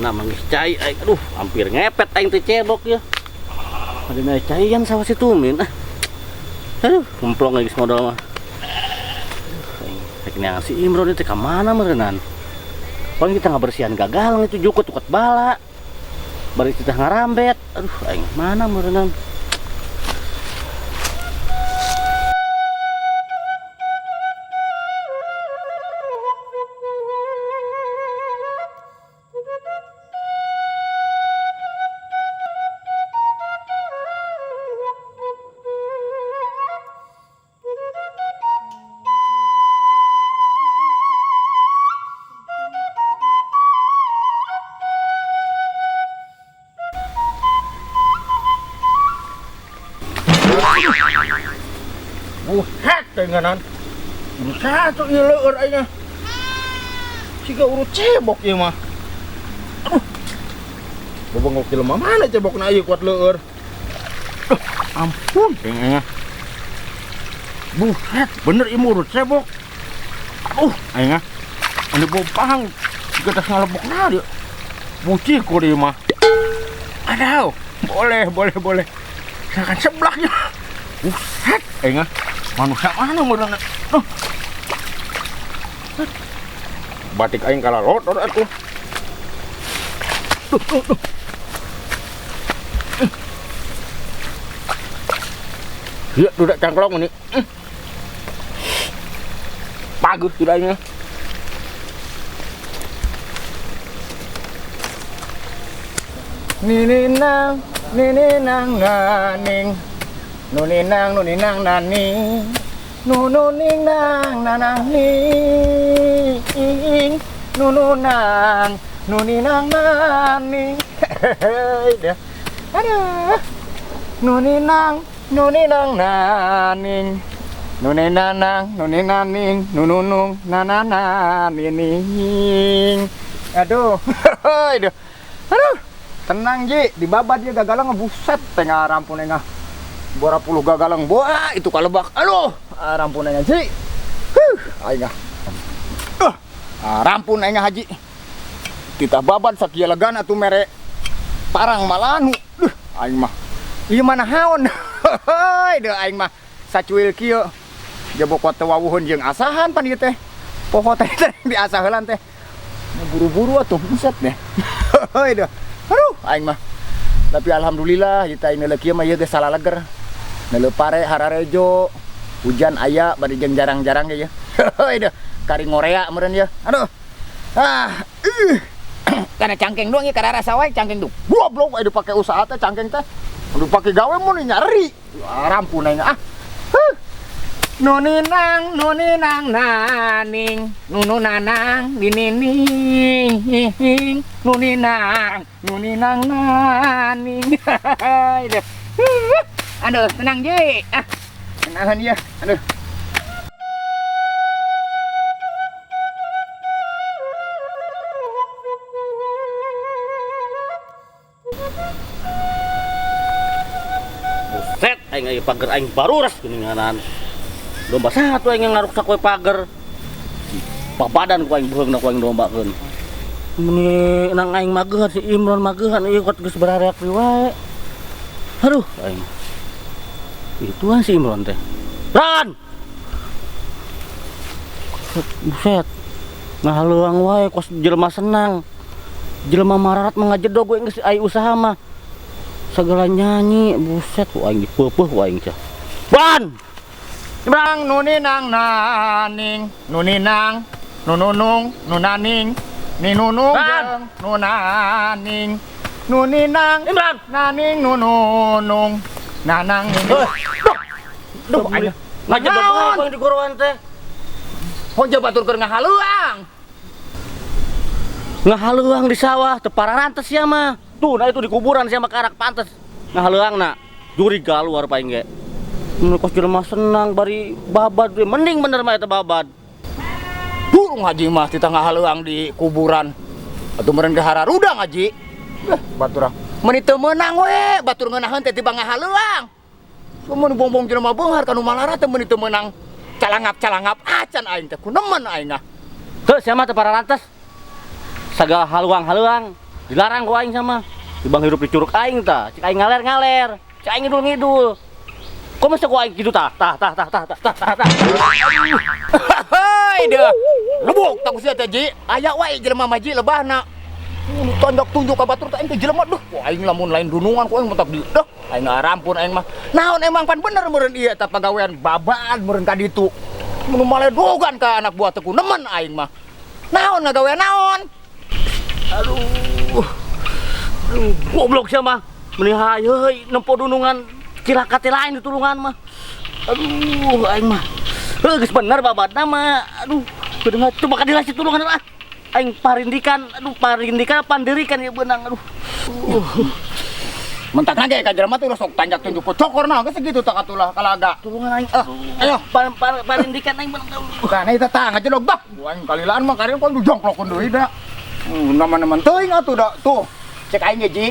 Ayeuna manggih cai aing. Aduh, hampir ngepet aing teh cebok ya. Ada caian sawah si Tumin ah. Aduh, kemplong geus modal mah. Rek neangan si Imron itu ka mana meureunnan? Paling kita ngabersihan gagal itu jukut tukat bala. Bari kita ngarambet. Aduh, aing mana meureunnan? Buset tenganan. Satu ieu leueur aing. Siga urut cebok ieu mah. Aduh. Bobongok jelema mana cebokna ieu kuat leueur. Duh, ampun aing. Buset, bener ieu urut cebok. Aduh, aing. Anu bopang siga tas ngalebokna dieu. Bucih ku ieu mah. Aduh, boleh, boleh, boleh. Silakan seblaknya. Buset, aing. Manusia mana meureun? Duh. Batik aing kalalodor atuh. Duh, duh, duh. Ieu dudak cangklong ini. Bagus sudah aing. Nininang, nininang naning. Nuninang, nuninang naning. Nununing nang nanang ning. Nununang, nuninang naning. Hehehe, dia. Aduh. Nuninang, nuninang naning. Nuninanang, nuninaning, nununung, nanananining. Aduh. Aduh. Aduh. Tenang Ji, dibabat dia gagalang buset tengah rampun engah. Bora puluh gagalang boa itu kalebak. Aduh, rampun engah Ji. Huh, aing ah. Rampun engah Haji. Titah babat sakieu legan atuh mere parang malanu. Duh, aing mah. Ieu mana haon. Heuy, deuh aing mah sacuil kieu. Jebok teu wawuheun jeung asahan pan ieu teh. Poho teh diasah heulan teh. Buru-buru atuh buset deh. Heuy deuh. Aduh, aing mah. Tapi alhamdulillah kita ini lagi mah ieu geus salaleger. Neuleuh pare hararejo, hujan aya bari jeung jarang-jarang ge ya. Heuy deuh, kari ngorea meureun ye. Aduh. Ah, Kana cangkeng doang ye kararasa wae cangkeng tuh. Goblok we dipake usaha teh cangkeng teh. Mun dipake gawe mun nyari. Rampun aing ah. Huh. Nuninang, nuninang naning, nununanang ninining, nuninang, nuninang naning. Aduh, tenang Ji. Ah, tenangan ya. Aduh. Buset, aing aya pager aing baruras geuninganan. Domba satu aing ngaruksak we pager. Papadan ku aing beuheungna ku aing dombakeun. Meni nang aing mageuhan si Imron mageuhan ieu kuat geus barareak wae. Aduh, aing. Ituan si Imron teh. Ron. Buset. Ngahaleuang wae kos jelema senang. Jelema mararat mah ngajedog we geus ai usaha mah. Segala nyanyi, buset ku aing dipeupeut ku aing cah. Ron. Nang nuninang naning, nuninang, nununung, nunaning, ninunung jeung nunaning, nuninang, Imran, naning, nununung, nanang nini. Duh, aing ngajedog wae di goroan teh. Hoja batur keur ngahaleuang. Ngahaleuang di sawah teu pararantes sia mah. Tuh, nah itu di kuburan sia mah karak pantes. Ngahaleuangna jurig kaluar paing ge. Mun kos jelema senang bari babad we mending bener mah eta babad. Durung haji mah titah ngahaleuang di kuburan. Atuh meureun ge hararudang haji. Batur ah. Meuni teu meunang we batur ngeunaheun teh tiba ngahaleuang. Mun bongbong jelema beunghar ka nu malara teh meuni teu meunang calangap-calangap acan aing teh kunemen aing ah. Heuh sia mah teu pararantes. Sagala haluang-haluang. Dilarang ku aing sama. Dibang hirup di curug aing tah, cek aing ngaler-ngaler, cek aing ngidul-ngidul. Kok masa ku aing kitu tah? Tah tah tah tah tah tah tah. Hei deuh. Lebok tah ku sia teh Ji. Aya wae jelema mah Ji lebahna. Tonjok tunjuk ka batur teh aing teh jelema duh. Ku aing lamun lain dunungan ku aing mentak di duh. Aing ngarampun aing mah. Naon emang pan bener meureun ieu eta pagawean babaan meureun ka ditu. Mun maledogan ka anak buah teh ku nemen aing mah. Naon ngagawean naon? Aduh. Aduh, goblok sia mah. Meni hayu nempo dunungan cilaka teh lain ditulungan mah. Aduh, aing mah. Heuh geus bener babadna mah. Aduh, kudu coba ka dieu tulungan ah. Aing parindikan, aduh parindikan pandirikan ieu beunang aduh. Mentak ge ka jelema teh ulah sok tanjak tunjuk ku cokorna geus segitu tah katulah kalaga. Tulungan aing. Ah, ayo parindikan aing beunang. Tah na eta tah ngajedog bah. Aing kalilaan mah karieun kon dijongklokkeun deui da. Nama-nama teuing atuh da tuh. Cek aing ge Ji.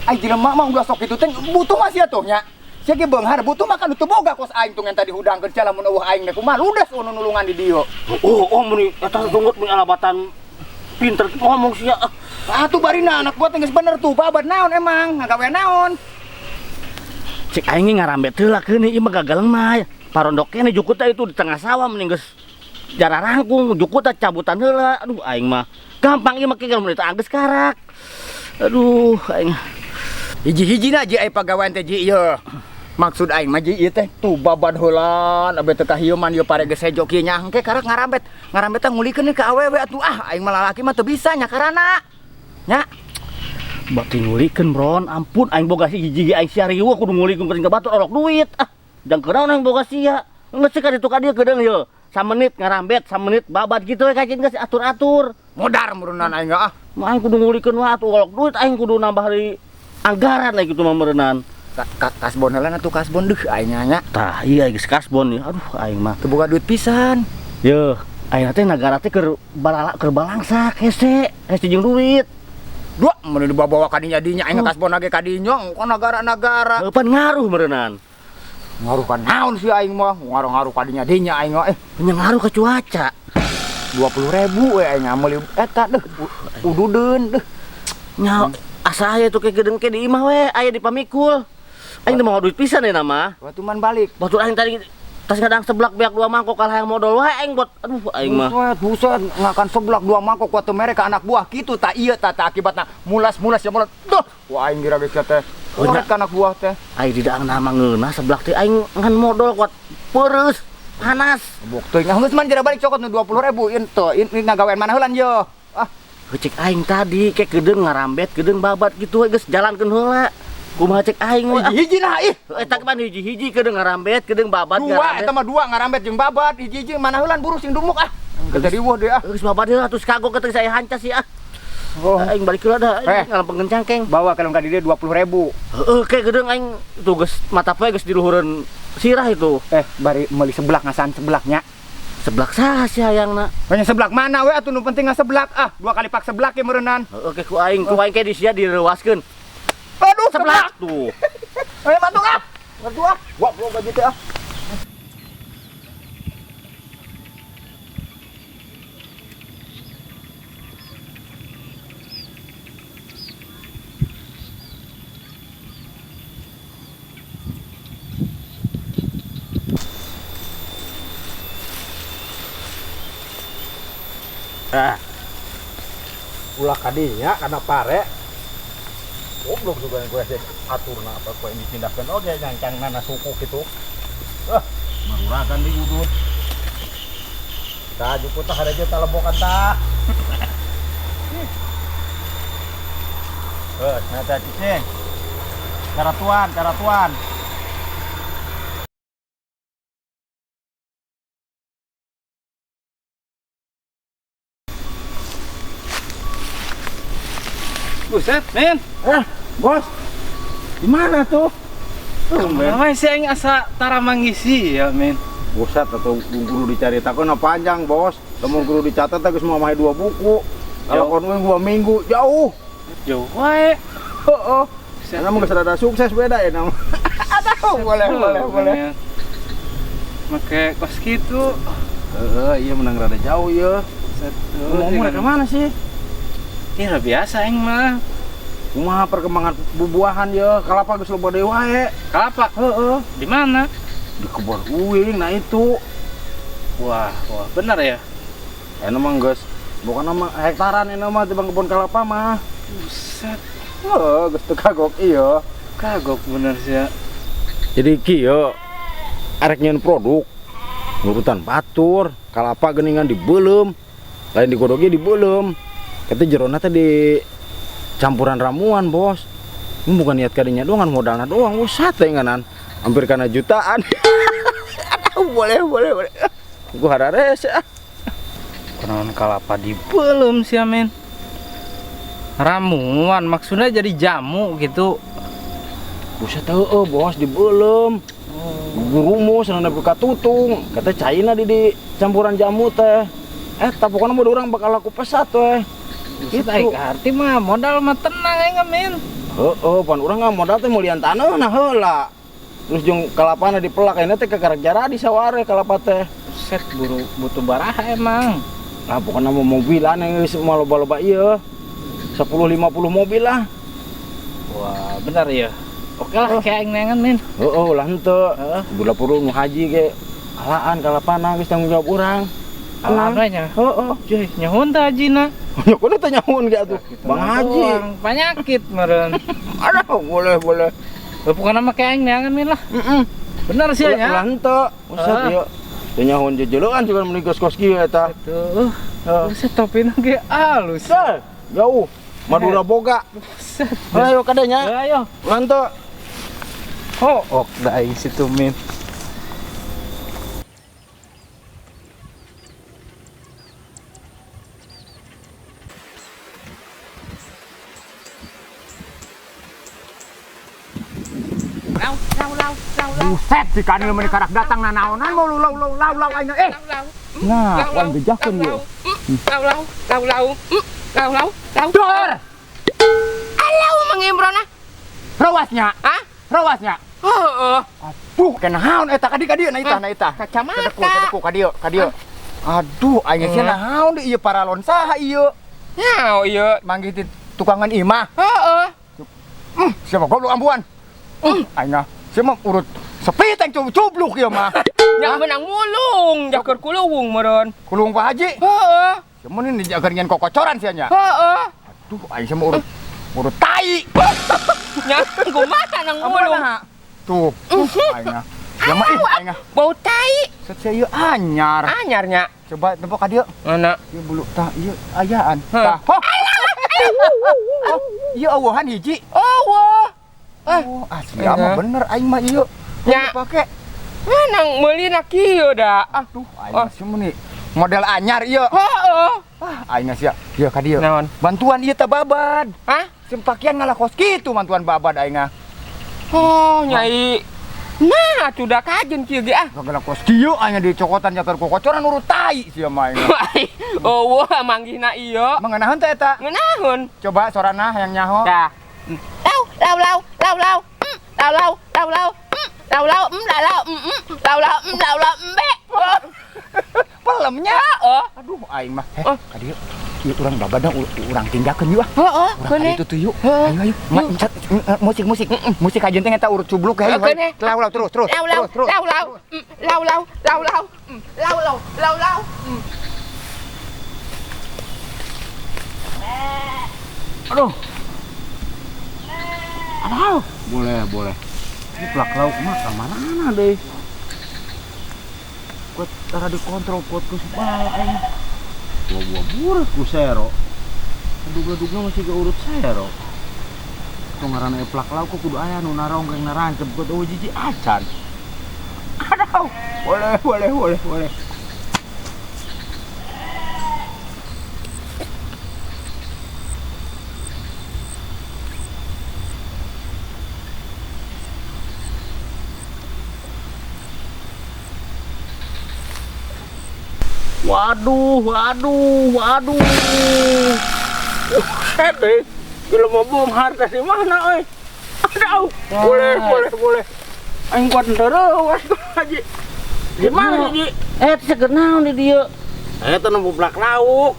Aing jelema mah ulah sok kitu teh butuh mah sia tuh nya. Sia ge beunghar butuh mah kan teu boga kos aing tuh ngan tadi hudangkeun sia lamun eueuh aing teh kumaha ludes nu nulungan di dieu. Oh, oh meni eta sunggut meni alabatan pinter ngomong sia. Ah tuh barina anak buah teh geus bener tuh babad naon emang ngagawe naon. Cek aing ngarambet heula keun ieu mah gagal mah. Parondok keneh jukut teh itu di tengah sawah mending geus jarah rangkung jukut teh cabutan heula. Aduh aing mah gampang ieu mah ke mun eta anggeus karak. Aduh aing. Hiji-hijina ji ai pagawean teh ji ieu. Maksud aing mah ji ieu teh tuh babad heulaan abe teh kahieuman ieu pare geus hejo kieu nya engke karak ngarambet. Ngarambet teh ngulikeun ka awewe atuh ah aing mah lalaki mah teu bisa nya karana. Nya. Bati ngulikeun Bron, ampun aing boga si hiji aing sia riweuh kudu ngulikeun ka batur orok duit. Ah, jang kunaon aing boga sia. Geus ka ditu ka dieu geudeung ieu. Samenit ngarambet, samenit babat gitu we kacin geus atur-atur. Modar meureunnan aing ah. Mah aing kudu ngulikeun wae atuh orok duit aing kudu nambah deui anggaran aing kitu mah meureunnan. Kasbon heula atuh kasbon deuh aing nya. Tah iya geus kasbon ya. Aduh aing mah teu boga duit pisan. Yeuh, aing teh nagara teh keur balala keur balangsak hese, hese jeung duit. Dua mun dibawa-bawa ka dinya dinya aing kasbon ge ka dinya ka nagara-nagara. Heuh pan ngaruh meureunnan. Ngaruh ka naon sih aing mah? Ngaruh-ngaruh ka dinya dinya aing mah. Nya ngaruh ka cuaca. 20.000 we aing meuli eta deuh ududeun deuh. Nya asa aya tuh ke geudeung ke di imah we, aya di pamikul. Aing teu mau duit pisan ya nama. Batu man balik. Batu aing tadi tas ngadang seblak beak dua mangkok kalah yang modal wae aing buat aduh aing mah. Buset, buset ngakan seblak dua mangkok kuat teu mere ka anak buah kitu ta ieu ta ta akibatna mulas-mulas ya mulas. Duh, wah aing gira geus teh. Kuat ka anak buah teh. Aing di daang nama ngeunah seblak teh aing ngan modal kuat peureus panas. Bok teuing geus man jera balik cokot nu 20.000 ieu teu ieu ngagawean mana heulan ye. Ah, cek aing tadi ke geudeung ngarambet geudeung babat kitu we geus jalankeun heula. Kumaha cek aing we? Hiji nah ih. Eta mah hiji-hiji kedeung ngarambet, kedeung babat dua, ngarambet. Eta mah dua ngarambet jeung babat, hiji-hiji mana heulan buru sing dumuk ah. Geus riweuh deui ah. Geus babat heula atuh kagok teh saya hancas sih ah. Oh. Aing balik heula dah, ngalempengeun cangkeng. Bawa ka ka dieu 20.000. Heeh, ke geudeung aing tuh geus mata poe geus diluhureun sirah itu. Bari meuli seblak ngasaan seblaknya. Seblak saha sih hayangna? Banyak seblak mana we atuh nu penting ngaseblak ah. Dua kali pak seblak ye meureunnan. Heeh, ke ku aing ke di sia direwaskeun. Aduh, seblak tuh. Ayo bantu ah. Bantu ah. Gua belum gaji teh ah. Ah. Ulah kadinya karena pare. Goblok juga yang gue sih aturna apa gue ini pindahkan oke nyancang nana suku gitu. Ah, marurakan di udut. Tah juput tah ada aja talebokan tah. Eh, nah cicing. Cara tuan, cara tuan. Buset, men. Bos. Gimana tuh? Namanya sih aing asa tara mangisi ya, men. Buset atau guru dicaritakeun panjang, Bos. Lamun guru dicatat geus moal mahe 2 buku. Kalau kon 2 minggu jauh. Jauh wae. Heeh. Karena mah geus rada sukses beda ya nama. Atau boleh, boleh, boleh. Make kos kitu. Heeh, iya menang rada jauh ya. Ngomong ke mana sih? Ya biasa aing mah. Kumaha perkembangan bubuahan ya, kalapa geus loba deui wae. Kalapa? Heeh. Di mana? Di kebon uing, nah itu. Wah, wah bener ya. Ini mah geus bukan nama hektaran ini mah tibang kebon kalapa mah. Buset. Heeh, geus teu kagok ieu. Kagok bener sih ya. Jadi kieu arek nyeun produk nurutan batur, kalapa geuningan dibeuleum, lain digodognya dibeuleum. Kata jerona teh di campuran ramuan, Bos. Ini bukan niat kadinya doang, modalna doang. Usah teh nganan. Hampir kana jutaan. Aduh, boleh, boleh, boleh. Gua harares ah. Kunaon kalapa dibeuleum sih amin. Ramuan maksudnya jadi jamu gitu. Buset heueuh, Bos, dibeuleum. Gurumus anu nepi ka tutung. Kata caina di campuran jamu teh. Eta pokona mah urang bakal laku pesat weh. Gitu. Aing arti mah modal mah tenang aing amin. Heeh, pan urang mah modal teh meulian taneuh nah heula. Terus jeung kalapana dipelak ayeuna teh kakarek jaradi saware kalapa teh. Buset, buru butuh baraha emang. Nah, pokona mah mobilan yang geus mah loba-loba ieu. 10 50 mobil lah. Wah, benar ya. Oke lah, kayak aing neangan min. Heeh, ulah henteu. Budak perlu nu haji ge alaan kalapana geus tanggung jawab urang. Alaan we nya. Heeh. Cuy, nyahun teh hajina. Nya kudu teh nyahun ge atuh. Bang Haji. Penyakit meureun. Aduh, boleh, boleh. Pokona mah kayak aing neangan min lah. Heeh. Bener sih nya. Ulah henteu. Buset ieu. Teu nyahun jejelean juga meuni kos-kos kieu eta. Tuh. Buset topina ge alus. Jauh. Madura boga. Buset. Ayo kadenya. Ayo. Ulah henteu. Oh, ok da aing situ min. Buset si kanil meni karak datang nanaonan mau lau lau lau lau aing eh. Nah, wan bejakeun ieu. Lau lau lau lau lau lau lau. Dor. Alau Mang Imron ah. Rawasnya. Hah? Rawasnya. Heeh. Aduh, kenaon eta ka dieu na itah na itah. Kacamata. Sadeku ka dieu, ka dieu. Aduh, aing sia naon deui ieu paralon saha ieu? Nyaho ieu. Manggih di tukangan imah. Heeh. Siapa goblok ambuan? Aing ah, sia mah urut sepi teh cubluk ieu mah. Yang menang mulung, jaker kuluwung meureun. Kuluwung Pak Haji? Heeh. Sia mah ini jagar nyen kokocoran sia nya. Heeh. Aduh, aing sia mah urut tai. Nya kumaha nang mulung? Tuh, aing ah. Sia mah ih aing ah. Bau tai. Set sia ieu anyar. Anyarnya. Coba tempo ka dieu. Mana? Ieu bulu tah ieu ayaan. Tah. Oh, ieu eueuhan hiji. Eueuh. Oh, asli mah bener aing mah ieu. Nya pake. Nang meulina kieu da. Aduh, aing sia mah model anyar ieu. Heeh. Ah, aing sia. Ieu ka dieu. Naon? Bantuan ieu teh babad. Hah? Sim pakian ngalakos kitu bantuan babad aing ah. Oh, nyai. Nah, atuh da kajen kieu ge ah. Ngalakos kieu aing dicokotan jatar kokocoran urut tai sia mah aing. Eueuh, manggihna ieu. Mengenaheun teh eta? Ngeunaheun. Coba sorana hayang nyaho. Tah. Lau lau lau lau lau lau lau lau lau lau lau lau lau lau lau lau lau be. Pelemnya. Heeh. Aduh aing mah. Ka dieu. Ieu urang babadang urang tinggalkeun yeuh ah. Heeh, urang ka ditu tuh yuk. Ayo ayo. Musik musik. Musik kajeun teh eta urut cubluk ayo. Lau lau terus terus. Lau lau lau lau lau lau lau lau lau lau lau lau. Aduh. Aduh, boleh, boleh. Ini plak lauk mah ka mana deh. Kuat tara dikontrol kuat ku sebal aing. Buah-buah buret ku sero. Duga-duga masih ke urut sero. Tuh ngaranna plak lauk kudu aya nu naronggeng narancep kuat eueuh jiji acan. Aduh, boleh, boleh, boleh, boleh. Waduh, waduh, waduh. Buset deh. Gila mau bom harta di mana, oi? Aduh, boleh, boleh, boleh. Aing kuat terus, Haji. Gimana, Haji? Seger naon di dieu? Eta nemu plak lauk.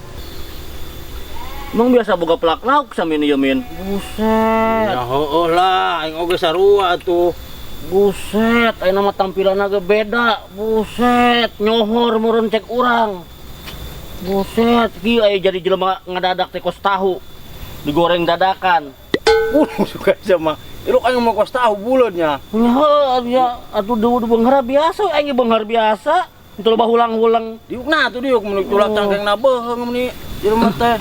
Emang biasa boga pelak lauk sami ieu Min. Buset. Ya heueuh lah, aing oge sarua atuh. Buset, ayeuna mah tampilanna ge beda. Buset, nyohor meureun cek urang. Buset, kieu aya jadi jelema ngadadak teh kos tahu. Digoreng dadakan. Suka sama. Iluk aing mah kos tahu buleutnya. Heuh, ya atuh deui beunghar biasa, aing ge beunghar biasa. Teu loba hulang-hulang. Diukna atuh diuk mun culak cangkengna beuheung meni jelema teh.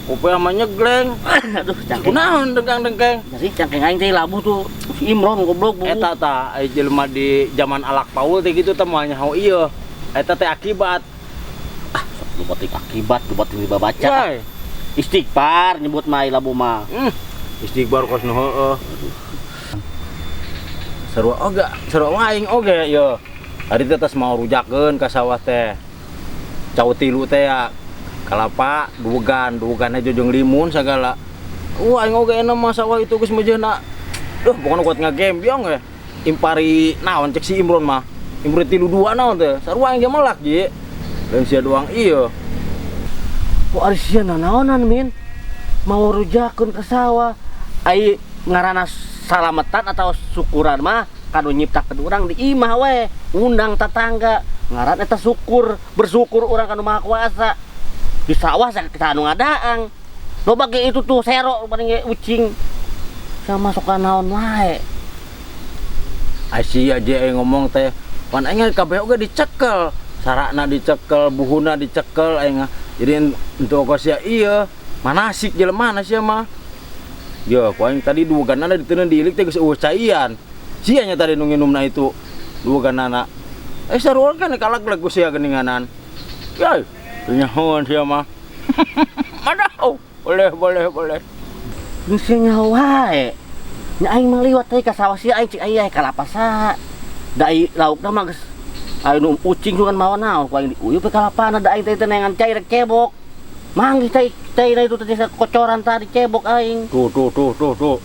Upaya mah nyegleng. Aduh, cangkeng. Kunaon dengkang-dengkeng? Jadi cangkeng aing teh labuh tuh si Imron goblok bubu. Eta tah aya jelema di zaman alak paul teh kitu teh moal nyaho ieu. Eta teh akibat. Ah, sok lu batik akibat, lu batik dibabaca. Istighfar nyebut mah labuh mah. Istighfar kos nu heueuh. Sarua oge, sarua aing oge ye. Ari teh tos mau rujakeun ka sawah teh. Cau tilu teh ya. Kalapa duwegan, duweganna jojong limun sagala. Wah, aing oge enak mah sawah itu geus mejeuna. Duh, pokona kuat ngagembyong we. Impari naon cek si Imron mah. Imron 32 naon teh. Sarua aing ge melak, Ji. Lain sia doang ieu. Kok ari sia nanaonan, Min? Mau rujakeun ka sawah. Ai ngaranna salametan atau syukuran mah kanu nyiptakeun urang di imah we, ngundang tetangga. Ngaran eta syukur, bersyukur urang kanu Maha Kuasa. Di sawah sakit anu ngadaang. Loba ge itu tuh serok paling ge ucing. Sama sok naon wae. Asia aja yang ngomong teh, pan aing kabeh oge dicekel, sarakna dicekel, buhuna dicekel aing. Jadi untuk sia ieu, manasik jelema na sia mah. Yo, ku aing tadi duweganana diteundeun diilik teh geus eueuh caian. Sia nya tadi nu nginumna itu duweganana. Sarua kan kalagleg ku sia geuninganan. Yai, nyahoan sia mah. Madaw, boleh boleh boleh. Geus nyaho wae. Nya aing mah liwat teh ka sawah sia aing cik aya kalapa saha. Da ai laukna mah geus aya nu ucing sugan mawa naon ku aing diuyup we kalapana da aing teh neangan cai rek cebok. Manggih teh teh itu teh kocoran tadi cebok aing. Tuh tuh tuh tuh tuh.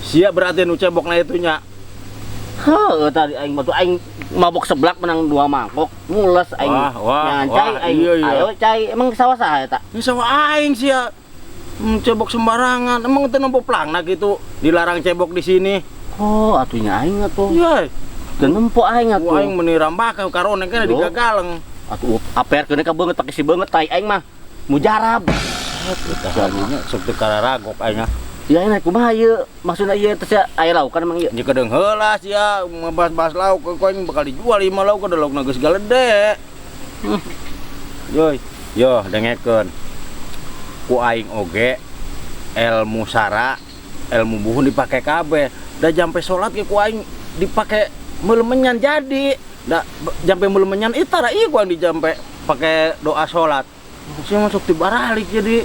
Sia berarti nu cebokna itu nya. Heuh tadi aing mah tuh aing mabok seblak menang 2 mangkok mules aing. Wah, cai aing. Iya, iya. Ayo cai emang sawah saha eta? Ini sawah aing sia. Cebok sembarangan. Emang teu nempo plangna gitu. Dilarang cebok di sini. Oh, atuh nya aing atuh. Iya. Teu nempo aing atuh. Aing meuni rambak karoneng kana digagaleng. Atuh aperkeun ka beungeut pake si beungeut tai aing mah. Mujarab. Atuh sok teu kararagok aing ah. Ya enak kumaha ieu? Maksudna ieu teh aya laukan emang ieu? Nya kedeung heula sia ngebahas-bahas lauk ku aing bakal dijual ieu mah lauk da laukna geus galede. Yoi, yo dengekeun. Ku aing oge ilmu sara, ilmu buhun dipake kabeh. Da jampe salat ge ku aing dipake meulemenyan jadi. Da jampe meulemenyan itara ieu ku aing dijampe pake doa salat. Sia masuk tibaralik jadi.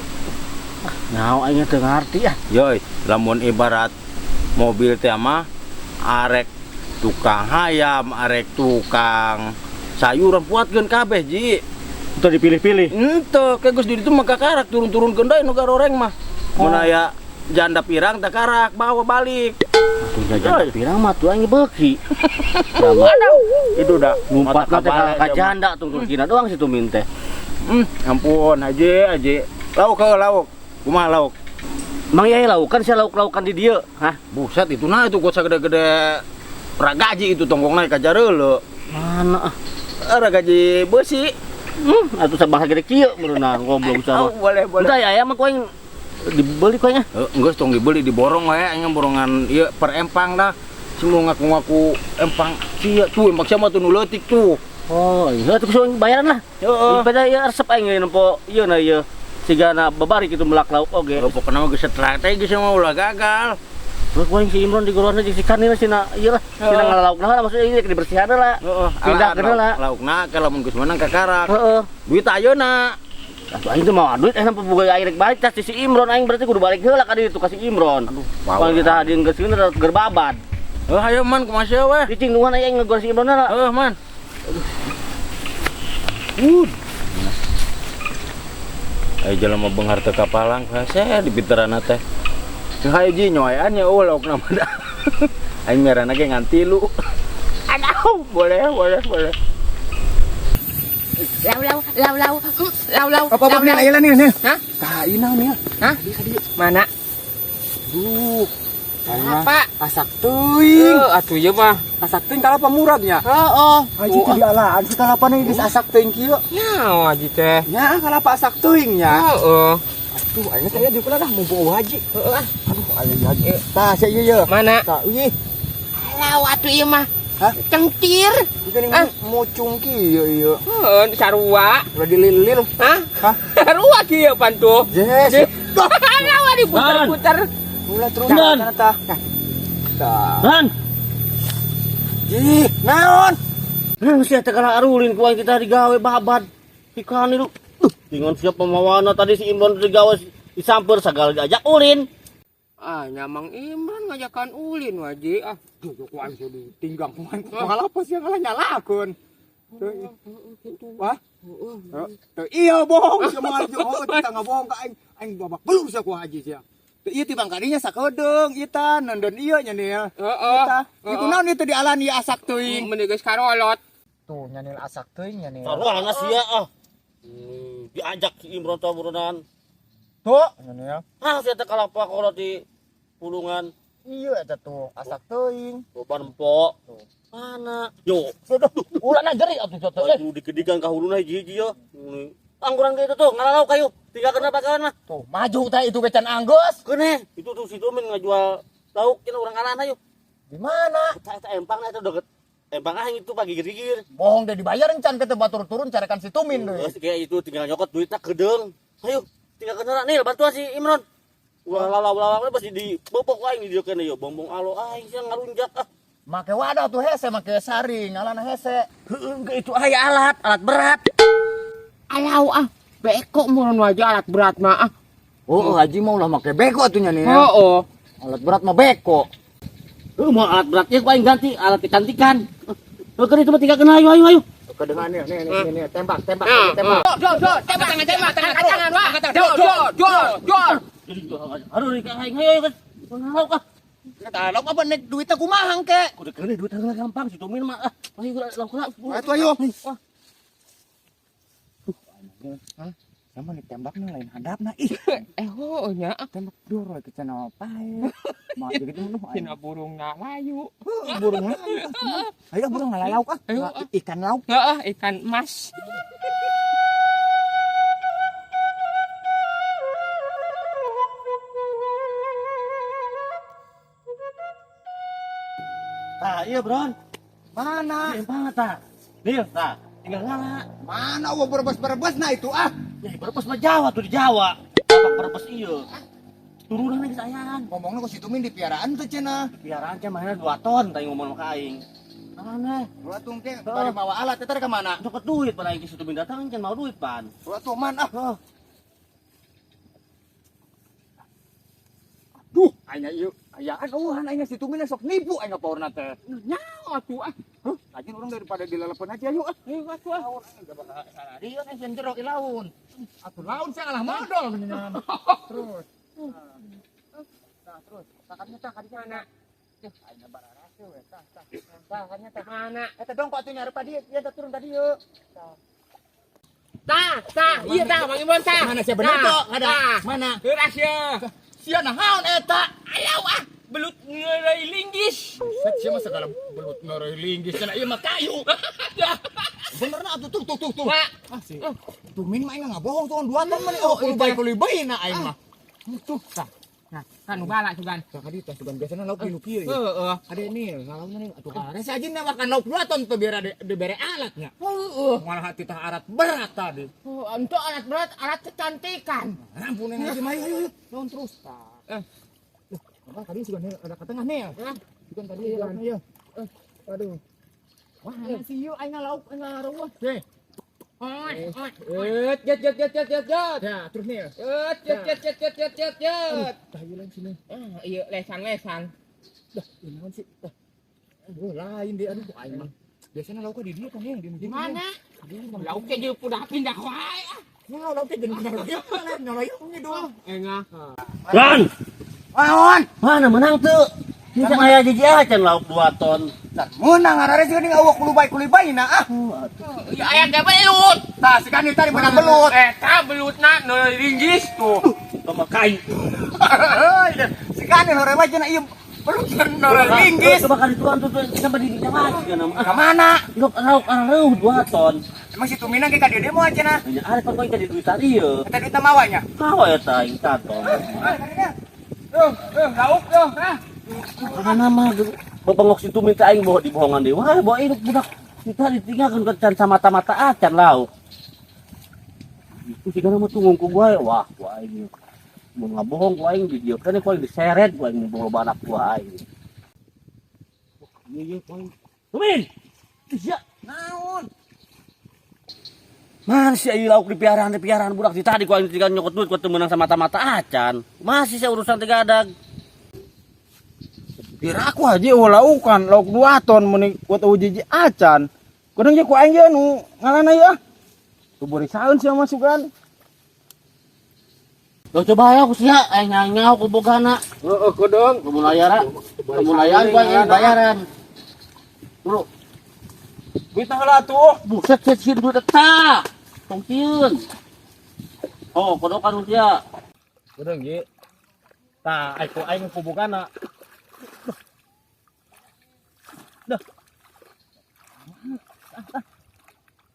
Nyaho aing teu ngarti ah. Yoi, lamun ibarat mobil teh mah arek tukang hayam, arek tukang sayuran puatkeun kabeh, Ji. Teu dipilih-pilih. Henteu, ke geus di ditu mah kakarak turun-turunkeun deui nu garoreng mah. Mun aya janda pirang teh karak bawa balik. Atuh janda pirang mah tuh aing beuki. Itu dah ngumpatna teh ka janda tungtung kina doang situ min teh. Ampun haji, haji. Lauk ke lauk. Kumaha lauk? Mang yai laukan sia lauk-laukan di dieu, hah? Buset itu nah itu gua sagede-gede ragaji itu tonggongna ka jareuleu. Mana ah? Ragaji beusi. Atuh sabangsa gede kieu meureunna goblok sama. Oh, boleh boleh. Entah ya aya mah ku aing dibeli ku aing ah. Geus tong dibeli diborong we aing borongan ieu per empang dah. Semua ngaku-ngaku empang sia tuh empang sia mah tuh nu leutik tuh. Oh, iya tuh kudu bayaran lah. Heeh. Daripada ieu resep aing nempo ieu na ieu. Sigana babari kitu melak lauk oge. Oh, pokona mah geus strategi geus mah ulah gagal. Terus ku aing si Imron di goroana jeung si Kanil sina ieu lah, sina ngalalaukna lah maksudnya ieu dibersihan lah. Heeh, pindahkeun heula. Laukna ke lamun geus menang kakarak. Heeh. Duit ayeuna. Atuh aing teh mawa duit sampe boga aing rek balik tas si Imron aing berarti kudu balik heula ka ditu ka si Imron. Aduh, kalau kita hadieun geus geus babad. Heuh hayu man kumaha sia we. Cicing nungguan aing ngegor si Imron lah. Heuh man. Ayo jelema beunghar teu kapalang hese di piteranna teh. Hayu ji nyoean nya eueuh laukna mah da. Aing merana ge ngan tilu. Aduh, boleh boleh boleh. Lau lau lau lau lau lau. Apa apa nih, ayo nih nih. Hah? Tah, ieu naon ya? Hah? Mana? Duh. Apa? Asak teuing. Atuh ieu mah. Asak teuing kalapa muragnya. Heeh. Haji teh dialaan si kalapa nih geus asak teuing kieu. Nyawa haji teh. Nya kalapa asak teuing nya. Heeh. Aduh, aing teh di kula dah mumpung eueuh haji. Heeh ah. Aduh, aing haji. Tah, sia ieu ye. Mana? Tah, ieu. Lau atuh ieu mah. Hah? Cengkir. Ieu geuning mucung kieu ieu. Heeh, sarua. Ulah dililil. Hah? Hah? Sarua kieu pan tuh. Yes. Lau diputer-puter. Ulah terus Dan. tah. Tah. Ran, Jih, naon? Nah, sia teh kalah arulin ku aing kita digawe babad. Ikan itu. Bingung siapa mawana tadi si Imron digawe disamper sagala diajak ulin. Ah, nyamang Imron ngajakan ulin waji ah. Duh, ku aing teh ditinggang ku aing kumaha apa sih ngalah nyalakeun. Wah. Teu iya bohong sia mah oh kita ngabohong ka aing. Aing babak belum sia ku haji sia. Teu ieu tibang kadinya sakedeung ieu tah nonton ieu nya nil. Heeh. Tah, ieu kunaon ieu teh dialan ieu asak teuing. Mending geus karolot. Tuh nya nil asak teuing nya nil. Taruhan sia ah. Diajak si Imron teh burunan. Tuh nya nil. Ah, sia teh kalapa kolot di pulungan. Iya eta tuh asak teuing. Beban empok. Mana? Yo, Ulah na jeri atuh teh. aduh digedigan ka huluna hiji-hiji yo. Angguran ka itu tuh, ngalalau kayu. Tinggal kena pakawan mah. Tuh, maju teh itu becan anggus. Kene, itu tuh si Domin ngajual lauk kena urang kalah ayo. Di mana? Eta eta empang eta deket. Empang aing itu pagi gigir. Bohong deh dibayar encan ke batur turun carekan si Tumin deui. Terus kayak itu tinggal nyokot duitnya kedeung. Ayo, tinggal kena nih bantuan si Imron. Ulah lalau-lalau pasti dibobok aing di dieu kene yo, bongbong alo aing sia ngarunjak ah. Make wadah tuh hese, make saring, ngalana hese. Heeh, engke itu aya alat, alat berat. Alau ah. Beko meureun wae alat berat mah ah. Oh, haji mau lah make beko atuh nya nih. Heeh. Alat berat mah beko. Heuh, mau alat beratnya ku aing ganti alat kecantikan. Heuh, itu mah tinggal kena ayo ayo ayo. Kedengan nih, nih, nih, nih, tembak, tembak, tembak. Dor dor tembak tembak tangan tangan wah. Dor dor dor dor. Aduh, aing ayo ayo. Lauk ah. Tah, lauk apa nek duitnya kumaha ke? Kudu kene duit heula gampang si Tumin mah. Ah, ayo lauk lauk. Atuh ayo. Wah. Hah? Sama nih tembakna lain hadapna ih. Eh, heuh nya. Tembak dor ke cenah pae. Mah jadi gitu nuh. Tina burung na layu. Burung lauk. Ayo burung ngalauk ah. Ikan lauk. Heeh, ikan emas. Tah, iya, Bron. Mana? Empang tah. Nil, tah. Tinggal ngala. Mana eueuh berebes-berebes nah itu ah. Ya, berebes mah Jawa tuh di Jawa. Apa berebes ieu? Turunan geus ayaan. Ngomongna ku si Tumin di piaraan teh cenah. Piaraan teh mainan 2 ton tadi ngomong ka aing. Aneh. Ulah tuh engke bari mawa alat eta ka mana? Nyokot duit pada aing si Tumin datang can mau duit pan. Ulah tuh man ah. Aduh, aing ieu ayaan eueuhan aing si Tumin sok nipu aing paurna teh. Nyawa atuh ah. Heuh, lagian urang daripada dilelepeun aja ayo ah. Ayo atuh ah. Iya kan sieun jero ilaun. Atuh laun sia ngalah modal mendingan. Terus. Nah, terus. Takannya tah kadinya Mana? Aing bararase we tah tah. Tah tah. Mana? Eta dong kok atuh nyarepa dieu, ieu teh turun tadi yeuh. Tah, tah, iya tah, Mang Imron tah. Mana sia bener kok? Ada. Mana? Geura sia. Sia naon eta? Ayo ah, belut ngeureui linggis. Set sia mah segala belut ngeureui linggis cenah ieu mah kayu. Benerna atuh tuh tuh tuh tuh. Wah. Ah si. Tumin mah aing ngabohong tuh 2 ton mah oh kudu bae kudu bae na aing mah. Tuh tah. Nah, kan nu bala sugan. Tah kadi tah sugan biasana lauk di nu kieu ya. Heeh. Ade nih, ngalamun nih atuh are si ajin makan lauk 2 ton tuh biar ade dibere alatnya. Heeh. Malah hati tah alat berat tadi. Oh, untuk alat berat, alat kecantikan. Rampun yang aja ayo ayo. Lawan terus tah. Eh. Loh, tadi sugan ada ke tengah nih. Hah? Sugan tadi laukna ieu. Aduh. Wah, si ieu aing lauk aing ngaruah. Deh. Et, jet jet jet jet jet jet. Ya, terus nih. Et, jet jet jet jet jet jet jet. Tah ieu lain sini. Ah, iya lesan-lesan. Dah, ini naon sih? Dah. Aduh, lain deh aduh aing mah. Biasanya lauknya di dia kan yang di Mana? Lauknya jeung udah pindah wae ah. Nah, lauknya jeung nyoloyong, nyoloyongnya doang. Engah. Ran, Naon? mana menang tuh? Ini can aya jiji acan lauk 2 ton. Meunang arare sih geuning awak kulubay-kulubay na ah. Ya aya ge belut. Tah si kan tadi menang belut. Eta belutna nu ringgis tuh. Pemakai. Si kan hore mah cenah ieu belut nu ringgis. Coba kali tuan tuh sama di dinya mah cenah mah. Ka mana? Ilok lauk areuh 2 ton. Emang si Tumina ge ka dieu moal cenah. Nya arek pan ka di duit tadi ye. Eta duitna mawa nya. Kawa eta aing taton. Tuh, tuh, lauk tuh. Ah. Mana mah bebengok si Tumin teh aing bawa dibohongan deui. Wah, bawa induk budak. Kita ditinggalkeun ke can samata-mata acan lauk. Itu sih mah tunggung ku gue, wah, ku aing mau ngabohong ku aing di dieu kan ku aing diseret ku aing bawa anak buah aing. Iya iya ku aing. Tumin. Iya, Naon? Mana sih aing lauk di piaraan budak di tadi ku aing tinggal nyokot duit ku teu meunang samata-mata acan. Masih saya urusan tiga adag. Kira aku haji eueuh laukan, lauk 2 ton meuni kuat eueuh jiji acan. Kudu ge ku aing ge nu ngalana ieu ah. Tuh borisaeun sia masukan. Loh coba ya aku sia aing nyaho ku bogana. Heeh, kudeung. Kumaha Kumaha ku aing bayaran. Bro, Duit heula atuh. buset set sieun duit eta. Tong sieun. Oh, kodokan sia. Kudeung ge. Tah, ai ku aing ku bogana. Dah.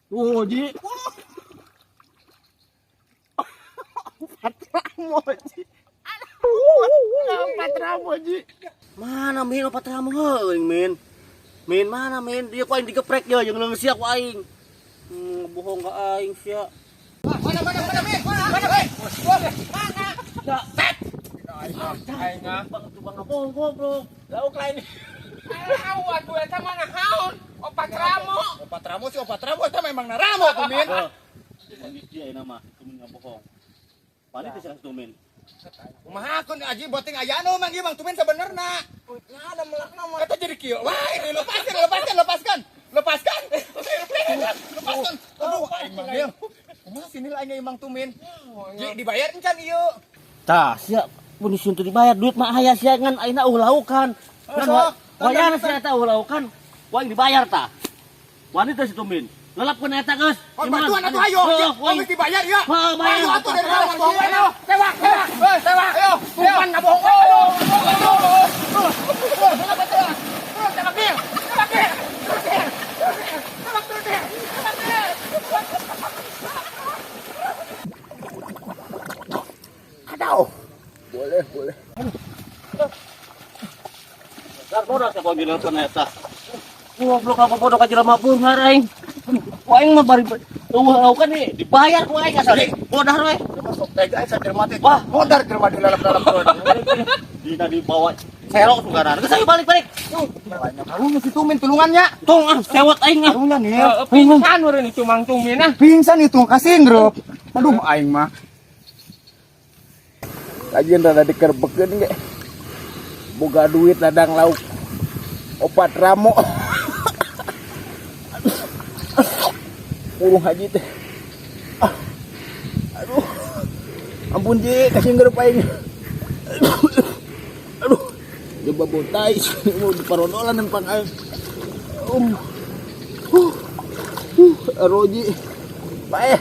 Tuh, Ji. Empat ramo, Ji. Empat ramo, Ji. Mana min opat ramo heuing min. Min mana min? Dia ku aing digeprek ye jeung leungeun sia ku aing. Bohong ka aing sia. Mana mana mana min? Mana hei? Mana? Set. Aing ah. Tukang bohong goblok. Lauk lain. Aduh, atuh eta mana haon? Opat ramo. Opat ramo sih opat ramo eta memang naramo tuh min. Dia nama itu bohong. Paling teh sia Tumin. Kumaha kun aji boting aya anu mang ieu Mang Tumin sabenerna. Nah, ada melakna mah. Eta jadi kieu. Wah, ini lepaskan, lepaskan, lepaskan. Lepaskan. Lepaskan. Aduh, aing mah ieu. Kumaha sini lah aing Mang Tumin. Ji dibayar encan ieu. Tah, sia mun sieun teu dibayar duit mah aya sia ngan ayeuna eueuh laukan. Ngan wayahna sia eta eueuh laukan. Wah dibayar tah. Wani teh si Tumin. Lelapkeun eta geus. Oh, bantuan atuh ayo. Geus dibayar ya. Heeh, bayar. Ayo atuh dari mana bohong ayo. Tewak, tewak. Heuh, tewak. Ayo, tumpan ngabohong. Ayo. Tewak dia. Tewak dia. Tewak dia. Tewak dia. Aduh. Boleh, boleh. Dar bodoh sia panggilan eta. Goblok apa bodoh ka jelema beunghar aing. Ku aing mah bari eueuh laukan nih dibayar ku aing asal bodah we. Masuk tega asa jelema teh. Wah, modar jelema di dalam-dalam. Dina dibawa serok sugaran. Geus ayo balik-balik. Karunya si Tumin tulungannya. Tong ah sewot aing ah. Karunya nih. Pingsan meureun itu Mang Tumin ah. Pingsan itu kasingrup. Aduh aing mah. Lagian rada dikerbekeun ge. Boga duit ladang lauk. Opat ramo. Urung haji teh. Aduh. Ampun Ji, kasingrup aing. Aduh. Coba botai, mau diparodolan nempang aing. Roji. Bae.